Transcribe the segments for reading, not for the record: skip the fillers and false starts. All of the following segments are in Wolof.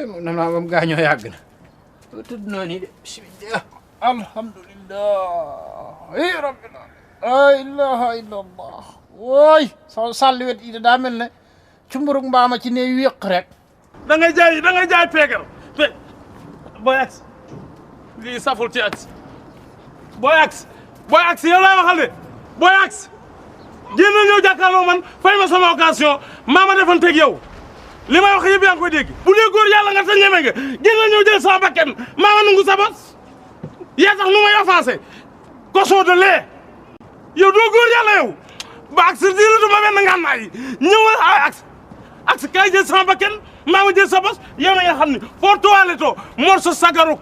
nam naa bam gaañoo yàgg na tudd naa nii de bismillah alhamdulillah rabbil la ilaha illallah wooy sa sàlli wet yi daa mel ne cumburug mbaama ci ne wéq rek da ngay jaay peegar booy aksi lii saful ci aksi booy aksi yow laay waxal de booy aksi génn ñëw jàkkaarloo man fay ma sama occasion maa ma defanteeg yow li may wax yëpp yaa ngi koy dégg bu dee góor yàlla nga te ñeme nga génn ñëw jël sama bakken maa ma nungu sa bos yaa tax nu may offensé cochon de lait yow doo góor yàlla yow ba aksi diiru ma benn ngànnaay ñëwal ay aksi kaay jël sama bakken maa ma jël sa bos yow na nga xam ne foo toilettoo mor sa sagaru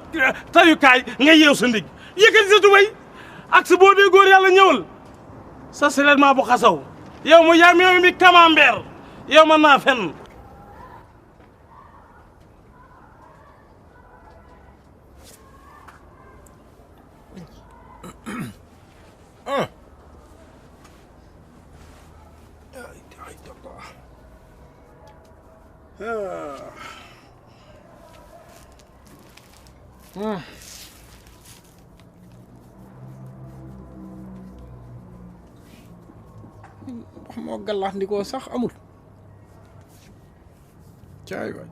tayukaay nga yeew sa ndig yëkkati sa tubay aksi boo dee góor yàlla ñëwal sa silement bu xasaw yow mu yaam yow mi camembert yow mën naa fenn moo gallax ndikoo sax amul caay waay